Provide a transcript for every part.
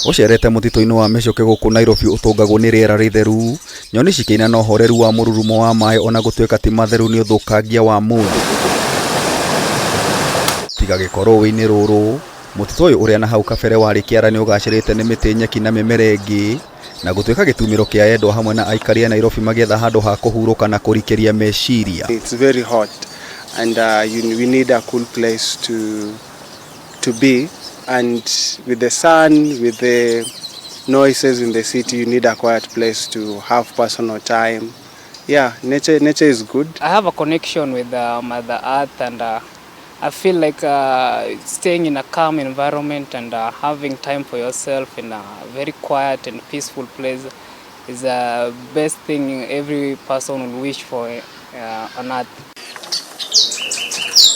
Ũcerete mũtitũ-inĩ wa mĩcuke gũkũ Nairobi ũtũngagwo nĩ rĩera rĩtheru, nyoni cikĩina na ũhoreru wa mũrurumo wa maĩ ona gũtuĩka ti matheru nĩ ũthũkangia wa mũndũ. Tiga gĩko rũĩ-inĩ rũrũ, mũtitũ ũyũ ũrĩa na hau kabere warĩ kĩara nĩ ũgacĩrĩte nĩ mĩtĩ, nyeki na mĩmera ĩngĩ, na gũtuĩka gĩtumĩro kĩa endwa hamwe na aikari a Nairobi magĩetha handũ ha kũhurũka na kũrikĩria meciria. It's very hot and we need a cool place to be, and with the sun, with the noises in the city, you need a quiet place to have personal time. Yeah, nature is good. I have a connection with Mother Earth, and I feel like staying in a calm environment and having time for yourself in a very quiet and peaceful place is the best thing every person will wish for on earth.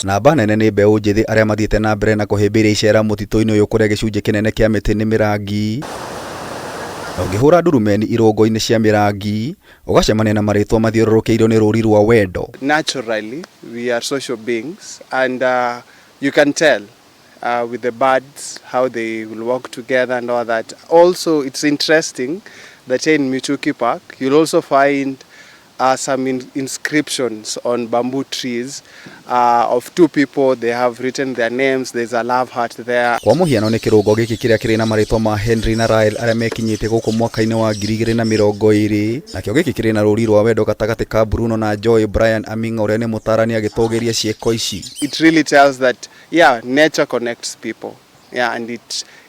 Namba nene nĩ mbeũ njĩthĩ arĩa mathiĩte na mbere na kũhĩmbĩria icera mũtitũ-inĩ ũyũ kũrĩa gĩcunjĩ kĩnene kĩa mĩtĩ nĩ mĩrangi. Na ũngĩhũra ndurumeni irũngo-inĩ cia mĩrangi, ũgacemania na marĩtwa mathiũrũrũkĩirio nĩ rũri rwa wendo. Naturally, we are social beings, and you can tell with the birds how they will work together and all that. Also, it's interesting that here in Michuki Park, you'll also find some inscriptions on bamboo trees of two people. They have written their names. There's a love heart there. Kwa mũhiano nĩ kĩrũngo gĩkĩ kĩrĩa kĩrĩ na marĩtwa ma Henry na Rael arĩa mekinyĩtie gũkũ mwaka-inĩ wa 2020, nakĩo gĩkĩ kĩrĩ na rũri rwa wendo gatagatĩ ka Bruno na Joy Brian Aminga ũrĩa nĩ mũtarani agĩtũgĩria ciĩko ici. It really tells that, yeah, nature connects people. Yeah, and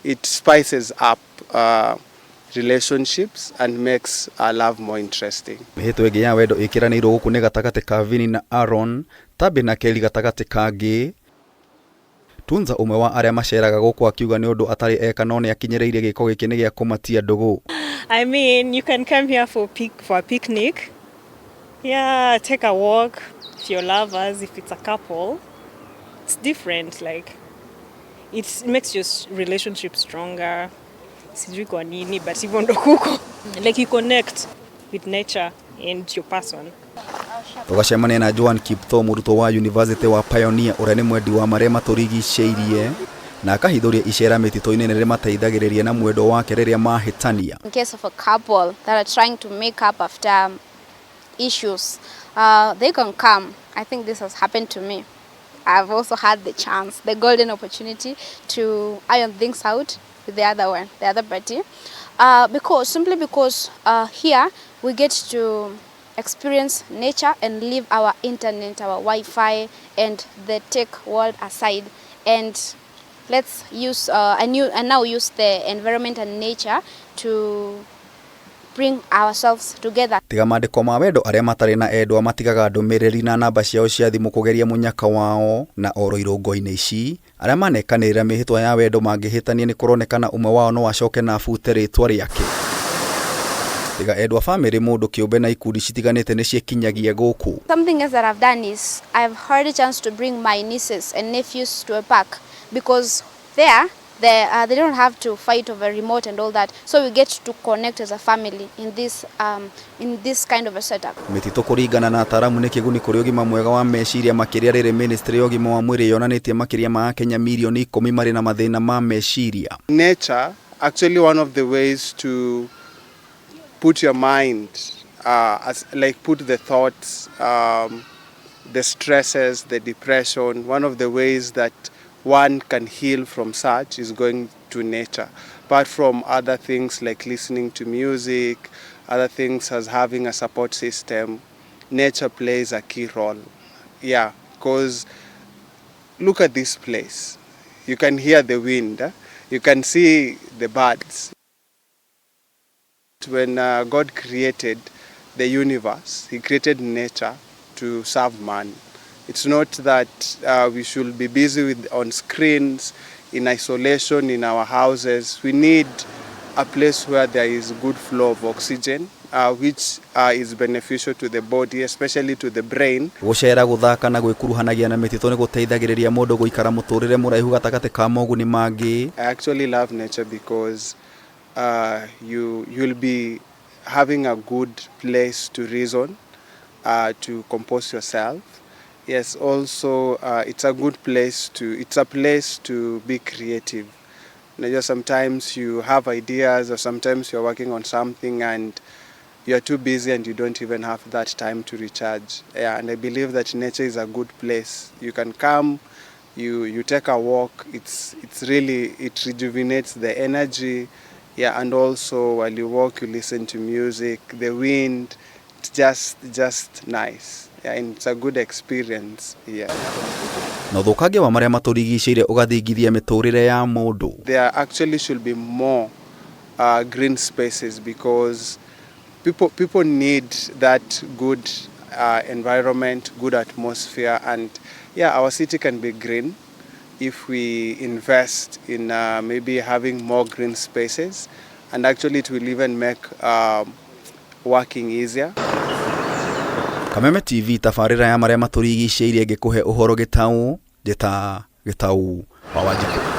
it spices up relationships and makes our love more interesting. Mĩhĩtwa ĩngĩ ya wendo ĩkĩranĩirwo gũkũ nĩ gatagatĩ ka Vini na Aaron, Tabi na Kelly gatagatĩ kangĩ. Tunza ũmwe wa arĩa maceraga gũkũ akiuga nĩ ũndũ atarĩ eka no nĩ akinyĩrĩirie gĩko gĩkĩ nĩ gĩa kũmatia ndũgũ. I mean, you can come here for a picnic. Yeah, take a walk with your lovers if it's a couple. It's different. Like, it makes your relationship stronger. Sijui kwa nini, but hivyo ndo kuko. Like, you connect with nature and your person. Tũgacemania na Joan Kiptoo, mũrutwo wa University wa Pioneer ũrĩa nĩ mwendi wa marĩa matũrigicĩirie na akahithũria icera mĩtitũ-inĩ nĩ rĩmateithagĩrĩria na mwendwa wake rĩrĩa mahĩtania. In case of a couple that are trying to make up after issues, they can come. I think this has happened to me. I've also had the chance, the golden opportunity to iron things out with the other one, the other party. Because simply because here we get to experience nature and leave our internet, our Wi-Fi and the tech world aside, and let's use and now use the environment and nature to bring ourselves together. Tiga mandĩko ma wendo, arĩa matarĩ na endwa matigaga ndũmĩrĩri na namba ciao cia thimũ kũgeria mũnyaka wao. Na oro irũngo-inĩ ici, arĩa manekanĩrĩra mĩhĩtwa ya wendo mangĩhĩtania, nĩ kũronekana ũmwe wao no acoke na abute rĩtwa rĩake. Tiga endwa, bamĩrĩ, mũndũ kĩũmbe na ikundi citiganĩte nĩ ciĩkinyagia gũkũ. Something else that I've done is I've had a chance to bring my nieces and nephews to a park because there they don't have to fight over remote and all that. So we get to connect as a family in this kind of a setup. Mĩtitũ kũringana na ataaramu nĩ kĩguni kũrĩ ũgima mwega wa meciria, makĩria rĩrĩ ministry ya ũgima wa mwĩrĩ yonanĩtie makĩria ma akenya mirioni 10 marĩ na mathĩna ma meciria. Nature, actually, one of the ways to put your mind, as like put the thoughts, the stresses, the depression, one of the ways that one can heal from such is going to nature. Apart from other things like listening to music, other things as having a support system, nature plays a key role. Yeah, because look at this place. You can hear the wind, eh? You can see the birds. When God created the universe, He created nature to serve man. It's not that we should be busy with on screens, in isolation in our houses. We need a place where there is good flow of oxygen, which is beneficial to the body, especially to the brain. Gũcera, gũthaka na gwĩkuruhanagia na mĩtitũ nĩ gũteithagĩrĩria mũndũ gũikara mũtũrĩre mũraihu gatagatĩ ka moguni mangĩ. I actually love nature because you'll be having a good place to reason, to compose yourself. Yes, also it's a good place to it's a place to be creative. Just sometimes you have ideas or sometimes you're working on something and you're too busy and you don't even have that time to recharge. Yeah, and I believe that nature is a good place. You can come, you take a walk. It's really, it rejuvenates the energy. Yeah, and also while you walk, you listen to music, the wind. It's just nice. Yeah, and it's a good experience. Yeah. Na ũthũkangia wa marĩa matũrigicĩirie ũgathingithia mĩtũrĩre ya mũndũ. There actually should be more green spaces because people need that good environment, good atmosphere, and yeah, our city can be green if we invest in maybe having more green spaces, and actually it will even make working easier. Kameme TV, tabarĩra ya marĩa matũrigicĩirie, ngĩkũhe ũhoro gĩtaũ njĩta Gĩtaũ wa Wanjikũ.